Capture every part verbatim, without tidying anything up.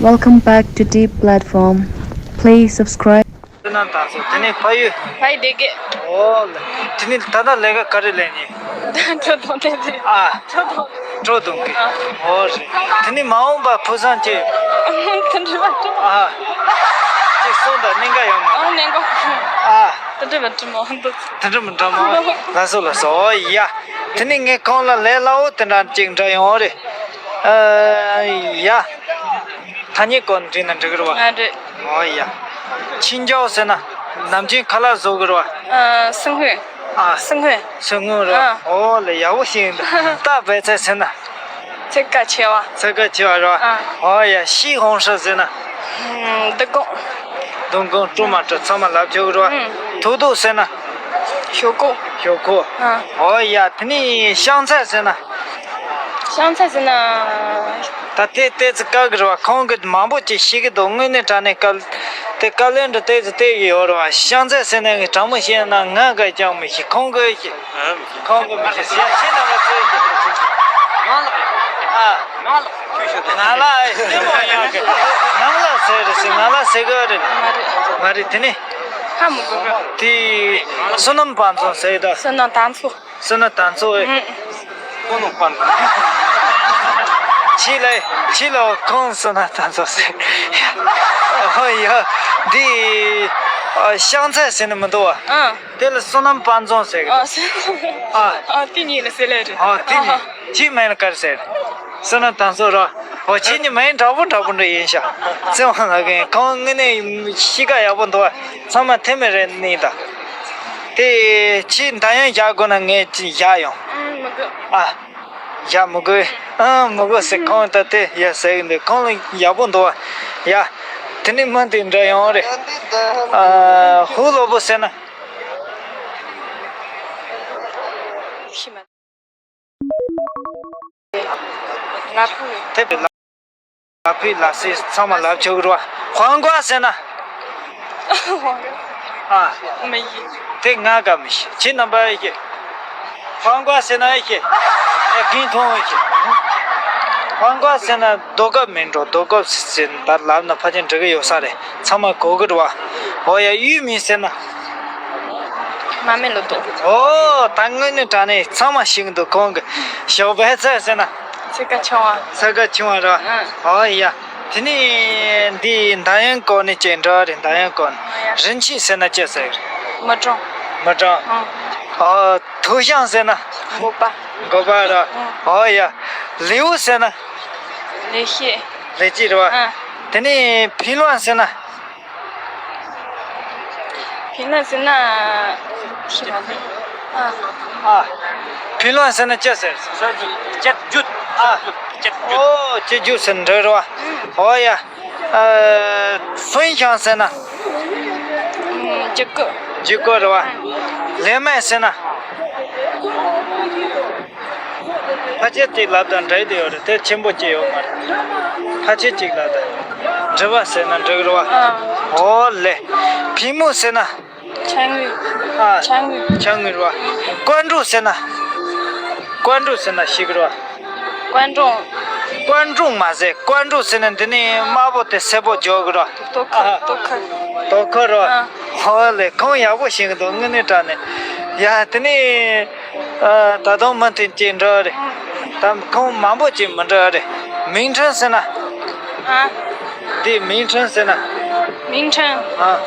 Welcome back to Deep Platform. Please subscribe. དེ་ན་ད་སོ་དེ་ནས་ཕ་ཡུལ། ཕ་ཡུལ་སྡེ་དགེ། ཨོ་ལེ། དེ་ནས་ད་ལྟ་ལས་ཀ་ག་རེ་ལས་ནི། ད་ཁྲོ་དང་ལས་དེ། ཨ། ཁྲོ་དང་། ཁྲོ་དང་གི། ཨོ་རེད། དེ་ནས་མ་འོངས་པ་ཕུགས་བསམ་ཅི། དེ་འདྲ་བ་ཁྲོ། ཨ། ཅི་གསུངས་དང་གནད་འགག་ཡོད་མ། ཨ་གནད་འགག་ཨ། དེ་འདྲ་བ་ཁྲོ་མ་འདུག་དེ་འདྲ་མི་འདྲ་མ། ལ་སོ་ལ་སོ་ཨོ་ཡ། དེ་ནས་ངས་ཁོང་ལ་ལས་སླ་བོ་དེ་འདྲ་ཅིག་འདྲ་ཡོང་རེད། ཨ་ཡ། ཐ་སྙད་སྐོར་ནས་དྲིས་ན་འགྲིག་གི་རེད་བ། ཨ་རེད། ཨོ་ཡ། ཆིན་ཅའོ་ཟེར་ན། ནམ་རྒྱུན་ཁ་ལག་བཟོ་གི་རེད་བ། ཨ་སུན་ཧུན། ཨ། སུན་ཧུན། སུན་ཧུན་རེད་བ། ཨ། ཨོ་ལེ་ཡག་པོ་ཤེས་འདུག་ཏ་བའི་ཚལ་ཟེར་ན། ཚད་བཀག་ཆེ་བ། ཚད་བཀག་ཆེ་བ་རེད་བ། ཨ། ཨོ་ཡ་ཤི་ཧོང་ཧྲི་ཟེར་ན། ཨ་མདུན་དགོང་། མདུན་དགོང་སྤྲོ་མ་སྤྲོ་ཚང་མ་ལབ་ཆོག་གི་རེད་བ། ཨ། ཐུག་ཐུག་ཟེར་ན། ཞོག་ཁོག་ཞོག་ཁོག་ཨ། ཨོ་ཡ་དེ་ནས་ཤང་ཚ་ཟེར་ན། ཤང་ཚ་ཟེར་ན། ད་དེ་ཏོག་ཙམ་དཀའ་གི་རེད་བ། ཁོང་གིས་མང་པོ་ཅིག་ཤེས་ཀྱི་འདུག་དངོས་གནས་དྲང་གནས་དཀའ། དེ་དཀའ་ལས་འདྲ་ཏོག་ཙམ་སྟེར་གྱི་ཡོད་རེད་བ། ཤང་ཚ་ཟེར་ན་ངས་དྲང་མོ་བཤད་ན་ང་གིས་ཀྱང་མི་ཤེས། ཁོང་གིས་ཤེས། ཁོང་གིས་མི་ཤེས་ཟེར་ཡ་ཤེས་ན་ང་ཚོས་ཤེས། ཨ། ང་ལ་ཨེ་ལྟད་མོ་ཡག་གི། ང་ལ་ཟེར་རེད་ཟེར། ང་ལ་ཟེར་གི་རེད། མ་རེད། མ་རེད་དེ་ནས། ཧ་མི་གོ་གི། དེ་བསོད་ནམས་དཔལ་འཛོམས་ཟེར་ད། བསོད་ནམས་དར་ཚོ། བསོད་ནམས་དར་ཚོ་ཨེ། ཨུ། བསོད་ནམས་དཔལ་འཛོམས། ཕྱི་ལ་ཕྱི་ལ་ཁོང་བསོད་ནམས་དར་ཚོ་ཟེར། ཨོ་ཡ། འདི་ཨ་ཤང་ཚ་ཟེར་ནི་མི་འདུག་བ། ཨ། དེ་ལ་བསོད་ནམས་དཔལ་འཛོམས་ཟེར་གི། ཨ། ཨ། དེ་གཉིས་ལ་ཟེར་ལེ་རེད། ཨ། དེ་གཉིས་ཁྱི་མེད་ན་ག་རེ་ཟེར། བསོད་ནམས་དར་ཚོ་ར། ཨོ་ཁྱེད་གཉིས་མིང་འདྲ་པོ་འདྲ་པོ་འདྲ་ཡིན་ཤག་བཙན་དབང་ལགས་ཀྱིས་ཁོང་དངོས་གནས་གཤིས་ཀ་ཡག་པོ་འདུག་བ། ཚང་མ་ཐེ་མེ་རེ་ནི་ད། དེ་ཁྱི་འདར་དབྱངས་བཞག་དགོས་ན་ངས་ཅིག་བཞག་ཡོང་། ཨ་མི་དགོས། ཨ། བཞག་མི་དགོས། ཨ་མི་དགོས་ཟེར། ཁོང་ད་དེ་ཡ་ཟེར་གི་འདུག་ཁོང་ལ་ཡག་པོ་འདུག་བ། ཡ། དེ་ནས་མི་དེ་འདྲ་ཡོང་རེད། ཨ། ཧུ་ལོ་པོ་ཟེར་ན། ཤི་མ། ལ་ཕུག་ཐེབས་པའི་ལ་ཕུག་ལ་སེ་ཚང་མ་ལབ་ཆོག་གི་རེད་བ། ཧོང་ཀོང་ཟེར་ན། ཧོང་ཀོང་། ཨ། མི་ཤེས། དེ་ང་ག་མི་ཤེས། ཁྱེད་རྣམ་པ་ཨེ་ཤེས། ཧོང་ཀོང་ཟེར་ན་ཨེ་ཤེས། ཨེ་རྒན་མཐོང་ཨེ་ཤེས། ཧོང་ཀོང་ཟེར་ན་རྡོ་ཁབ་མིན་འགྲོ། རྡོ་ཁབ་ཟེར་ད་ལབ་ན་ཕལ་ཆེར་འགྲིག་གི་ཡོད་ས་རེད། ཚང་མ་གོ་གི་རེད་བ། ཨོ་ཡ་ཡུལ་མིང་ཟེར་ན། མ་སྨད་ལོ་ཏོག་ཨོ་ད་དངོས་གནས་དྲང་གནས་ཚང་མ་ཤེས་ཀྱི་འདུག་ཁོང་གིས། ཞོགས་པའི་ཚལ་ཟེར་ན། ཚེ་ཀ་ཆུང་བ། ཚེ་ཀ་ཆུང་བ་ར། ཨང་། ཨོ་ཡ། དེ་ནས་འདི་འདར་དབྱངས་སྐོར་ནས་ཅིག་འདྲ་བ་རེད། འདར་དབྱངས་སྐོར་ནས། ཨོ་ཡ། རིན་ཆེན་ཟེར་ན་ཅི་ཟེར། མི་གྲངས། མི་གྲངས། ཨང་། ཨོ་ཐུག་ཤང་ཟེར་ན། འགོ་པ། འགོ་པ་ར། ཨང་། ཨོ་ཡ། ལེའུ་ཟེར་ན། ལེགས་བཤད། ལེགས་བཤད་རེད་བ། ཨང་། དེ་ནས་ཕིན་ལོན་ཟེར་ན། ཕིན་ལོན་ཟེར་ན། ཤི་མ་ལེ། ཨ། ཨ། ཕིན་ལོན་ཟེར་ན་ཅི་ཟེར། ལྕགས་རྒྱུད། ཨ། ལྕགས་རྒྱུད། ཨོ་ལྕགས་རྒྱུད་ཟེར་འདྲ་རེད་བ། ཨོ་ཡ། ཨ། ཧྥུན་ཤང་ཟེར་ན། ཨུམ། རྒྱུད་སྐུད། རྒྱུད་སྐུད་རེད་བ། ལེ་མེ་ཟེར་ན། ཕལ་ཆེར་གཅིག་ལབ་དང་འདྲ་དེ་ཡོད་རེད། དེ་ཆེན་པོ་གཅིག་ཡོད་མ་རེད། ཕལ་ཆེར་གཅིག་ལབ་དང་། འབྲི་བ་ཟེར་ན་འགྲིག་རེད་བ། ཨ། ཨོ་ལེ། ཕི་མོ་ཟེར་ན། ཕྱག་དངུལ། ཨ། ཕྱག་དངུལ། ཕྱག་དངུལ་རེད་བ། ཀོན་ཀྲུ་ཟེར་ན། ཀོན་ཀྲུ་ཟེར་ན་ཤེས་ཀྱི་རེད་བ། ཀོན་ཀྲུང་། ཀོན་ཀྲུང་མ་ཟེར། ཀོན་ཀྲུ་ཟེར་ན་འདི་ནས་དམར་པོ་དེ་སེར་པོ་འཇོག་གི་རེད་བ། དོ་ཁུར། ཨ། དོ་ཁུར། དོ་ཁུར་རེད་བ། ཨ། ཨོ་ལེ། ཁོང་ཡག་པོ་ཤེས་ཀྱི་འདུག་དངོས་གནས་དྲང་གནས། ཡ་དེ་ནས། ཨ། ད་དུང་མུ་མཐུད་ཅིག་འགྲོ་རེད། ད་ཁོང་མང་པོ་ཅིག་མི་འགྲོ་རེད། མིང་ཁྲེན་ཟེར་ན། ཨ། འདི་མིང་ཁྲེན་ཟེར་ན། མིང་ཁྲེན། ཨ།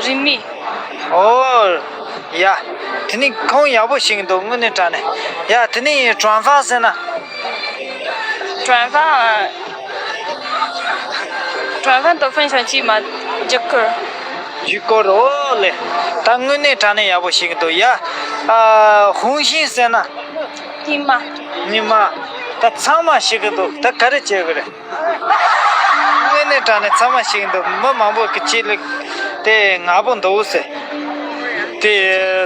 རིན་མེད། ཨོ། ཡ། དེ་ནི་ཁོང་ཡག་པོ་ཤེས་ཀྱི་འདུག་དངོས་གནས་དྲང་གནས། ཡ་དེ་ནི་ཀྲོན་ཧྥ་ཟེར་ན། ཀྲོན་ཧྥ། ཀྲོན་ཧྥ་དང་ཧྥུན་ཤང་གཅིག་མ། རྒྱུད་སྐུད། རྒྱུད་སྐུད། ཨོ་ལེ། ད་དངོས་གནས་དྲང་གནས་ཡག་པོ་ཤེས་ཀྱི་འདུག་ཡ། ཨ། ཧུང་ཤིན་ཟེར་ན། རྙིང་མ། རྙིང་མ། ད་ཚང་མ་ཤེས་ཀྱི་འདུག་ད་ག་རེ་བྱེད་དགོས་རེད། དངོས་གནས་དྲང་གནས་ཚང་མ་ཤེས་ཀྱི་འདུག་མི་མང་པོ་གི་ཆེད་ལས་དེ་ང་པོ་འདུག་ཟེར། དེ་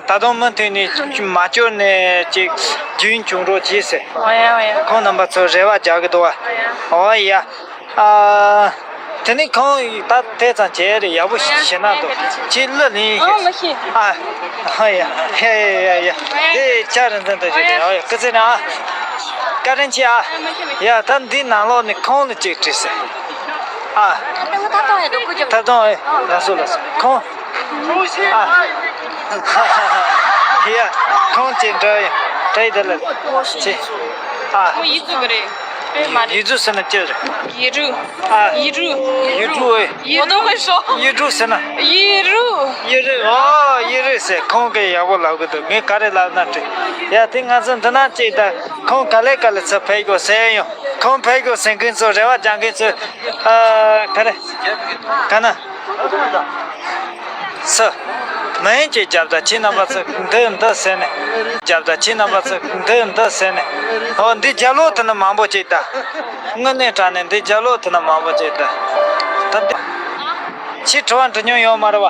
ད་དུང་མུ་མཐུད་ནས་མ་བཅོལ་ནས་ཅིག་རྒྱུན་སྐྱོང་རོགས་གྱིས་ཟེར། ཨོ་ཡ་ཨོ་ཡ། ཁོང་རྣམ་པ་ཚོ་རེ་བ་རྒྱག་གི་འདུག་བ། ཨོ་ཡ། ཨ། དེ་ནི་ཁོང་ད་དེ་ཙམ་བྱས་རེད། ཡག་པོ་ཞིག་བྱེད་ན་འདུག་ཁྱེད་གླུ་ལེན་ཤེས། ཨ། ཨ་ཡ་ཡ་ཡ་ཡ། དེ་ཆ་རེ་འཛིན་དུ་ཞིག་རེད། ཨོ་ཡ། སྐུ་ཚེ་ན། བཀའ་དྲིན་ཆེ་ཨ། ཡ་ད་འདི་ནང་ལོགས་ནས་ཁོང་ལ་ཅིག་དྲིས་ཟེར། ཨ། ད་ཐབ་ཐང་ཡོད་དོ་ཀུ་ཅོ། ཐབ་ཐང་ཨེ། ལགས་སོ་ལགས་སོ། ཁོང་། ཨ། ཡ། ཁོང་ཅིག་འདྲ་ཡ། ད་ཡི་ད་ལ། ཅི། ཨ། ཁོང་ཡིག་གཟུགས་གི་རེད། ཨེ་མ་རེད། ཡིག་གཟུགས་ཟེར་ན་ཅི་རེད། ཡིག་རུས། ཨ། ཡིག་རུས། ཡིག་རུས་ཨེ། ཡིག་རུས་ཧེ་ཤོ། ཡིག་རུས་ཟེར་ན། ཡིག་རུས། ཡིག་རུས། ཨོ་ཡིག་རུས་ཟེར། ཁོང་གིས་ཡག་པོ་ལབ་གི་འདུག་ངས་ག་རེ་ལབ་ན་དྲན། ཡ་དེ་ང་ཚོ་འདི་ན་ཅིག་ད། ཁོང་ག་ལེ་ག་ལེ་ཚུར་ཕེབས་དགོས་ཟེར་ཡོང་། ཁོང་ཕེབས་དགོས་ཟེར་མཁན་ཚོ་རེ་བ་རྒྱག་མཁན་ཚོ། ཨ། ག་རེ། ག་ན། སུ། མིང་ཅིག་རྒྱབ་དང་ཁྱེད་རྣམ་པ་ཚོ་འདི་འདི་ཟེར་ནས། རྒྱབ་དང་ཁྱེད་རྣམ་པ་ཚོ་འདི་འདི་ཟེར་ནས། ཨོ་འདི་རྒྱབ་ལོགས་དེ་ན་མང་པོ་ཅིག་ད། དངོས་གནས་དྲང་གནས་འདི་རྒྱབ་ལོགས་དེ་ན་མང་པོ་ཅིག་ད། ད་འདི། ཁྱེད་དྲི་བ་འདྲི་མྱོང་ཡོད་མ་རེད་བ།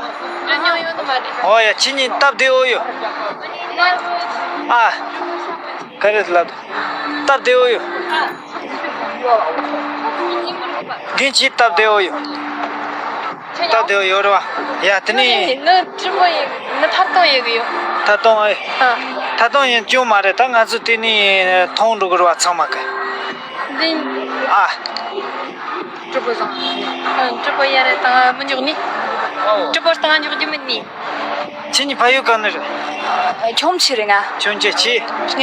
འདྲི་མྱོང་ཡོད་ནི་མ་རེད། ཨོ་ཡ་ཁྱེད་གཉིས་སྟབས་བདེ་བོ་ཡོད། ཨ། ག་རེ་ལབ། སྟབས་བདེ་བོ་ཡོད། རྒན་ཁྱེད་སྟབས་བདེ་བོ་ཡོད། སྟབས་བདེ་བོ་ཡོད་རེད་བ། ཡ་དེ་ནི། ནི་སྤྲི་པོ་ཡིན། ནི་ཐར་ཏོང་ཡོད་གི་ཡོད། ཐར་ཏོང་ཨེ། ཨ། ཐར་ཏོང་ཡིན་རྒྱུ་མ་རེད། ད་ང་ཚོ་དེ་ནི་མཐོང་འགྲོ་གི་རེད་བ་ཚང་མ་གི། འདི། ཨ། སྤྲི་པོ་བཟང་། ཨ། སྤྲི་པོ་ཡ་རེད་བཏང་མི་འཇོག་ནི། སྤྲི་པོ་བཏང་འཇོག་རྒྱུ་མིན་ནི། ཁྱེད་གཉིས་ཕ་ཡུལ་གང་ནས་རེད། ཁྱོམ་ཆེ་རེད་ང་། ཁྱོམ་ཆེ་ཆི། རྔ་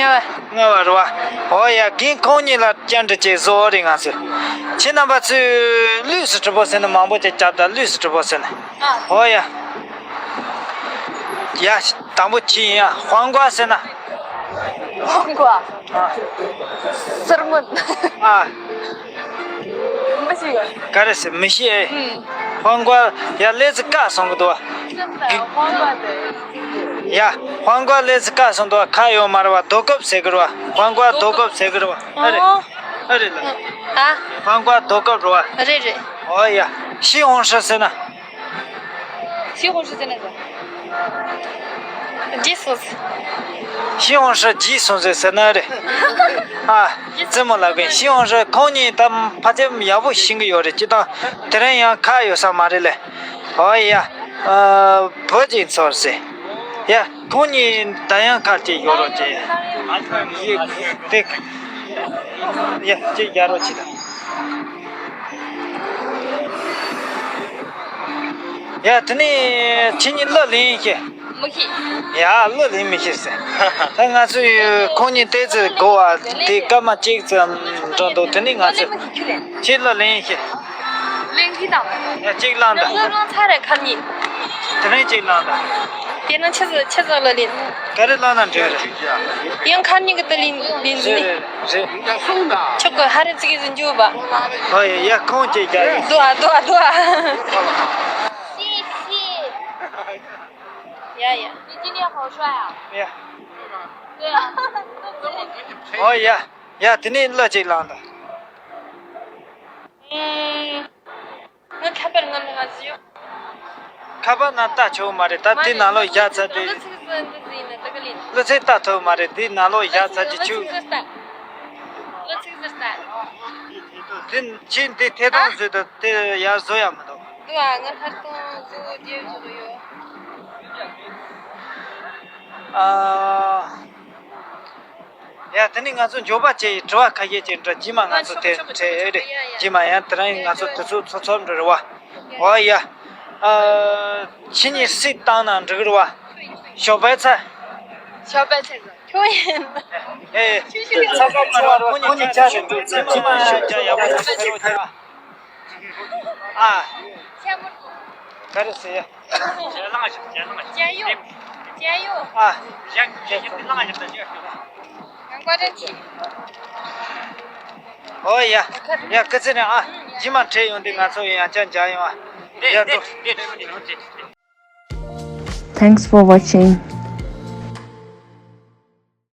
བ། རྔ་བ་རེད་བ། ཨོ་ཡ་རྒན་ཁོང་གཉིས་ལ་བཅར་འདྲི་བྱེད་བཟོ་རེད་ང་ཚོས། ཁྱེད་རྣམ་པ་ཚོས་ལུས་སུ་གྲུབ་པོ་ཟེར་ན་མང་པོ་ཅིག་རྒྱབ་དང་ལུས་སུ་གྲུབ་པོ་ཟེར་ན། ཨོ་ཡ། ཡ། དང་པོ་ཁྱི་ཡིན་ཡ། ཧོང་ཀོ་ཟེར་ན། ཧོང་ཀོ། ཨ། སེར་མོ། ཨ། མི་ཤེས། ག་རེ་ཟེར་མི་ཤེས་ཨེ། ཧོང་ཀོ་ཡ་ལས་ཀ་སོང་གི་འདུག་བ། ཧོང་ཀོ་དེ། ཡ། ཧོང་ཀོ་ལས་ཀ་སོང་འདུག་བ། ཁ་ཡོད་མ་རེད་བ། རྡོ་ཁབ་ཟེར་གི་རེད་བ། ཧོང་ཀོ་རྡོ་ཁབ་ཟེར་གི་རེད་བ། ཨ་རེད། ཨ་རེད་ལ། ཨ། ཧོང་ཀོ་རྡོ་ཁབ་རེད་བ། རེད་རེད། ཨོ་ཡ། ཤི་ཧོང་ཧྲི་ཟེར་ན། ཤི་ཧོང་ཧྲི་ཟེར་ན་ཟེར། རྗེས་སོང་ཟེར། ཤི་ཧོང་ཧྲི་རྗེས་སོང་ཟེར་ཟེར་ན་རེད། ཨ། རྩེད་མོ་ལབ་མཁན་ཤི་ཧོང་ཧྲི་ཁོང་གཉིས་ད་ཕལ་ཆེར་ཡག་པོ་ཤེས་གི་ཡོད་རེད། སྤྱིར་བཏང་དེ་རིང་ཡང་ཁ་ཡོད་ས་མ་རེད་ལེ། ཨོ་ཡ། ཨ། བུ་གཅིག་ཚོར་ཟེར། ཡ། ཁོང་གཉིས་ད་ཡང་ཁ་གཅིག་ཡོད་རོགས་བྱེད། ཡ། དེ། ཡ། གཅིག་རྒྱག་རོགས་བྱེད་དང་། ཡ། དེ་ནས་ཁྱེད་གཉིས་གླུ་ལེན་ཤེས། མི་ཤེས། ཡ། གླུ་ལེན་མི་ཤེས་ཟེར། ད་ང་ཚོས་ཁོང་གཉིས་ཏོག་ཙམ་གོ་བ་དེ་སྐར་མ་གཅིག་ཙམ་འགྲོ་འདུག་དེ་ནས་ང་ཚོས་ཁྱེད་གླུ་ལེན་ཤེས། ལེན་གྱི་དང་། ཡ། གཅིག་བླངས་དང་། གླུ་བླངས་ཚར་རེད་ཁ་ཉིན། དེ་རིང་གཅིག་བླངས་དང་། དེ་ན་ཆི་ཟིག་ཆི་ཟིག་གླུ་ལེན། ག་རེ་བླངས་ན་འགྲིག་རེད། ཡང་ཁ་ཉིན་གི་དུ་ལེན་ལེན་རེད་ཟིན་ནི། རེད་རེད། ཆོག་གི་ཧ་རེ་ཙི་གི་ཟིན་རྒྱུ་བ། ཧོ་ཡ་ཡ། ཁོང་ཅིག་རྒྱག་ཡིན། དུ་ཨ་དུ་ཨ་དུ་ཨ། ཤི་ཤི། ཡ་ཡ། ཡ། ཨོ་ཡ་ཡ། དེ་ནས་གླུ་ཅིག་བླངས་དང་། ངའི་ཁ་པར་ནང་ལ་ང་ཟིག་ཡོད། ཁ་པར་ནང་ལྟ་ཆོག་མ་རེད། ད་དེ་ནང་ལོགས་བཞག་ཚར་དུས། གླུ་ཚིག་ཟིག་འདི་ཟིག་ཡིན་ན་ད་ག་ལེན། གླུ་ཚིག་ལྟ་ཐུབ་མ་རེད། དེ་ནང་ལོགས་བཞག་ཚར་དུས་ཆུ། གླུ་ཚིག་ཟིག་ལྟ། གླུ་ཚིག་ཟིག་ལྟ། དེ་ཕྱིན་དེ་ཐད་གཏོང་བཟོས་དུས་དེ་ཡར་བཟོ་ཡག་མི་འདུག་འདུག་ཨ། ང་ཐད་གཏོང་བཟོ་རྒྱུ་བཟོ་གི་ཡོད། ཨ། ཡ། དེ་ནས་ང་ཚོ་མགྱོགས་པ་བྱས་ཡི་དྲི་བ་ཁ་ཤས་ཅིག་འདྲི། རྗེས་མ་ང་ཚོ་དེ་འདྲི་ཨེ་རེད། རྗེས་མ་ཡང་དེ་རིང་ང་ཚོ་དུས་ཚོད་ཚོད་ཚོད་འདྲི་རེད་བ། ཨོ་ཡ། ཨ། ཁྱེད་གཉིས་སུས་བཏང་ན་འགྲིག་རེད་བ། ཞོགས་པའི་ཚ། ཞོགས་པའི་ཚ་ཁྱོད་ཡིན། ཨེ། ཚ་ཁ་མ་རེད་བ། ཁོང་གཉིས་ཆ་ཞིག་འགྲོ་ཚེ་ཚེ་མ་ཞོགས་ཇ་ཡག་པོ་ཞིག་ཟེར་རོགས་བྱ། ཨ། ག་རེ་ཟེར་ཡ། ཇ་ཡོད། ཇ་ཡོད། ཨ། ཨོ་ཡ། ཡ། སྐུ་ཚེ་རིང་ཨ། རྗེས་མ་འཕྲད་ཡོང་དུས་ང་ཚོ་ཡང་བསྐྱར་མཇལ་ཡོང་ཨ། ཡ། འགྲོ། Thanks for watching.